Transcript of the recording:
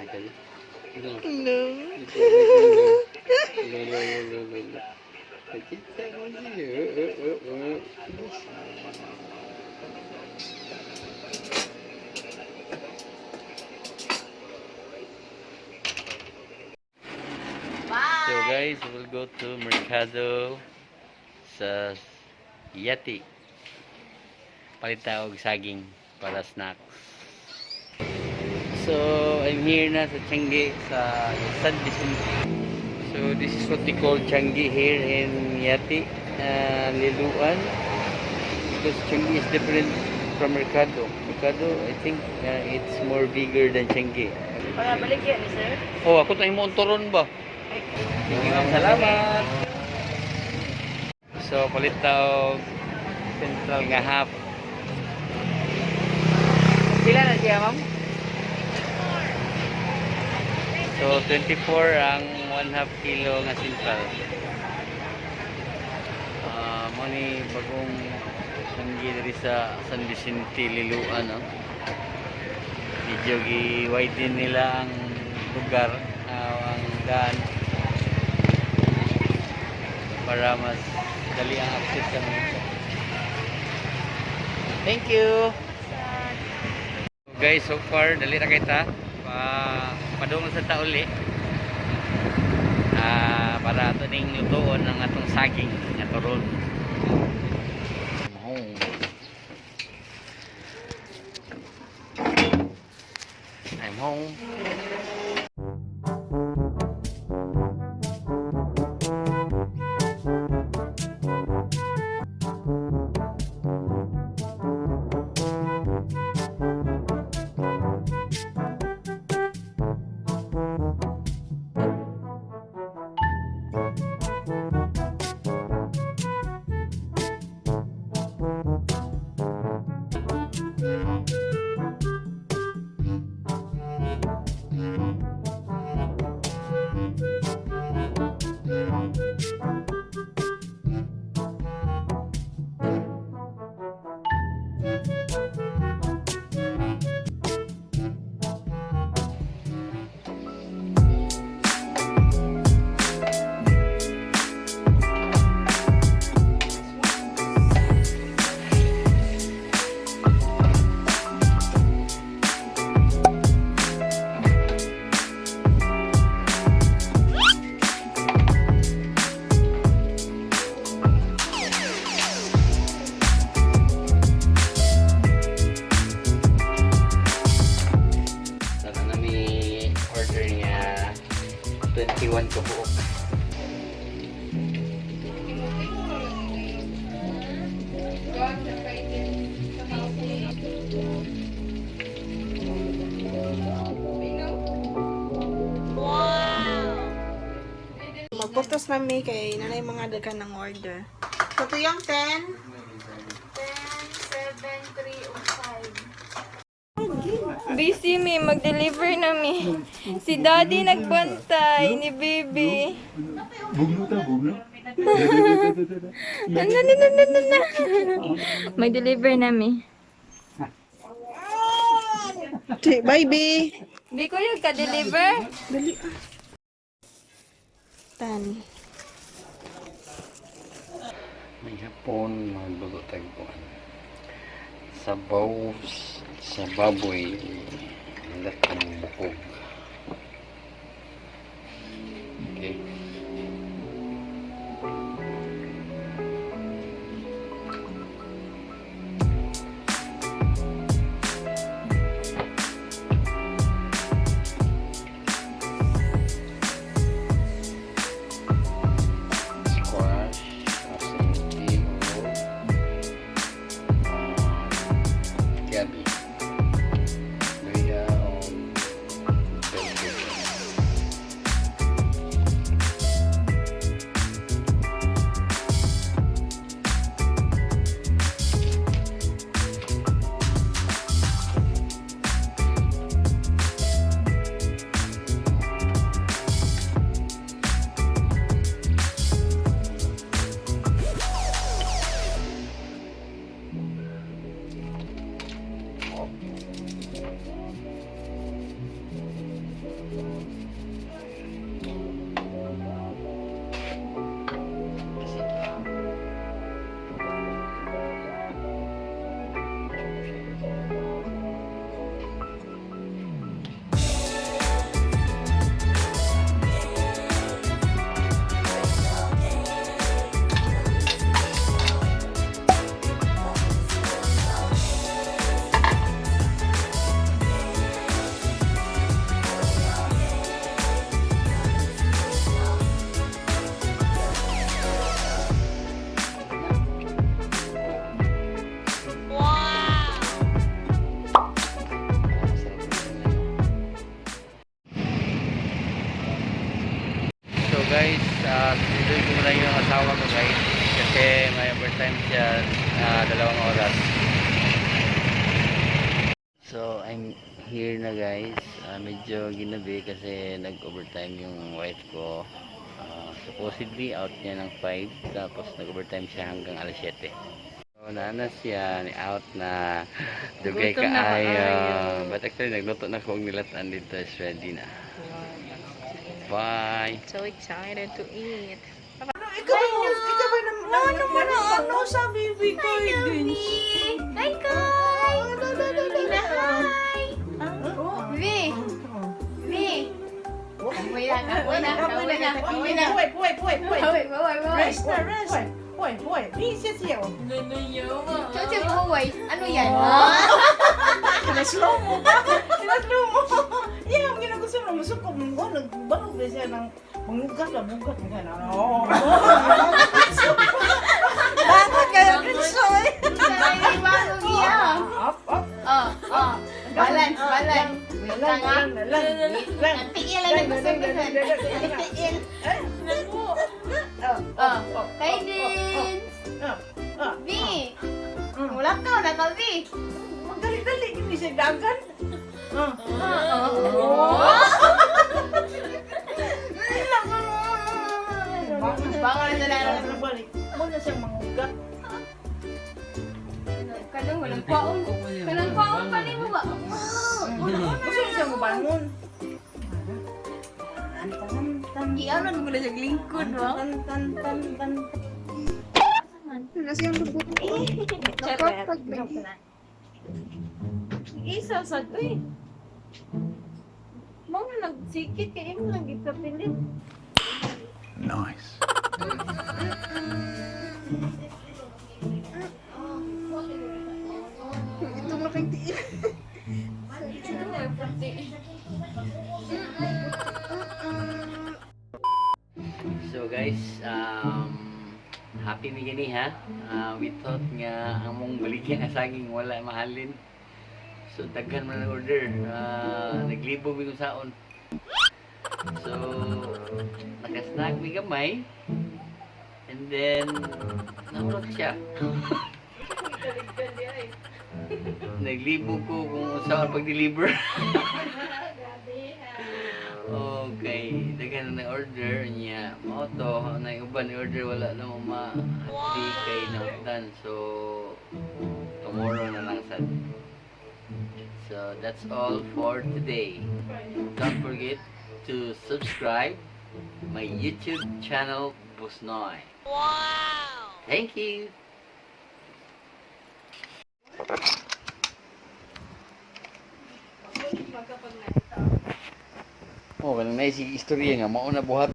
Like it? No. No. No, no, no, no, no. Sakit mo siya. Oh, oh, oh. Bye. So guys, we'll go to Mercado sa Yati. Palit tayo og saging para snacks. So, I'm here na sa Tiangge sa San Vicente. So, this is what they call Tiangge here in Yati, Liloan. Because Tiangge is different from Mercado. Mercado, I think it's more bigger than Tiangge. Para balik yan, sir. Oh, ako tayo mo turon ba? Thank you, ma'am. Salamat. So, palit tao central nga half. Sila na siya, ma'am? So, 24 ang 1 half kilo nga central. Ah, mo ni bagong sanggi diri sa San Vicente, Liloan, no? Medyo gi-widen nila ang lugar, ang daan para mas dali ang access sa mga. Thank you. Guys, so far dali ra kita. Pa padung sa ta uli. Para ato ning lutuon ang atong saging nga turon. Home. I'm home. Sana na mi order niya 21 ka buok. Magputos na mi kay nanay mga daghan ng order. So, ito yung 10. 10, 7, 3, o 5. Busy mi, mag-deliver na mi. Si Daddy nagbantay ni Baby. Bugno ta, bugno. Na, na, na, na, na, na. Mag-deliver na mi. Bye, B. Di ko yung ka-deliver. Dali ah. 10. May hapon, magluto tayo po. Sabaw sa baboy, latang bukog. Okay. Squash, asinti, o gabi. Luya o guys, susunduin ko muna yung asawa ko, guys, kasi may overtime siya, 2 oras. So I'm here na, guys. Medyo ginabi kasi nag-overtime yung wife ko. Supposedly out niya ng 5, tapos nag-overtime siya hanggang alas 7. So naana siya, ni out na, dugay Gutom na kaayo. kaayo. But actually nagluto na ko og nilatan dito, is ready na. Bye! So excited to eat. Ikaw ba, ikaw ba ano mo na ano sa baby ko? Hi, Kai! Hi! V! V! Wait lang, wait na, wait na, wait na. Puway, puway, puway, puway. Wait, wait, wait. Rest na, rest. Puway, puway. Di, siya siya. Choche, buhay. Ano yan? Sina-slow mo pa. Sina-slow mo. Yeah, ang ginagusto mo. Musuko mo. Oh, nagbalog na siya ng mangugas na bugat. Oo. Bakit kaya kinsoy? Ay, bago niya. Up, up. Oh, oh. Balance, balance. Lang, lang, lang, lang. Ang tiil lang naggustuhan. Ang tiil. Oh, kay Dins. V! Wala ka, wala ka, V. Magdali-dali, hindi siya dagan. Bangon na sila. Balik. Muna siyang mangugat. Kanang walang kwaon. Kanang kwaon pa ni mo ba? Gusto niya siyang mabangon. Gianon mo na siya lingkod, ba? Tan, tan, tan, tan. Isa sa uy. Mga nagsikit kay imo lang gikapilit. Nice. So guys, happy mi gani ha. We thought nga among baligya nga saging wala mahalin. So daghan man ang order. Naglibog mi kung saon. So nakasnag mi gamay. And then naurot siya. Naglibog ko kung saan pag-deliver. Okay, daghan na order niya. Mao to, na uban ni order wala na mo ma-hati kay nahutan. So tomorrow na lang sad. So that's all for today. Don't forget to subscribe my YouTube channel, Busnoy. Wow! Thank you. Oh, kanang naisig istorya nga mao na buhat.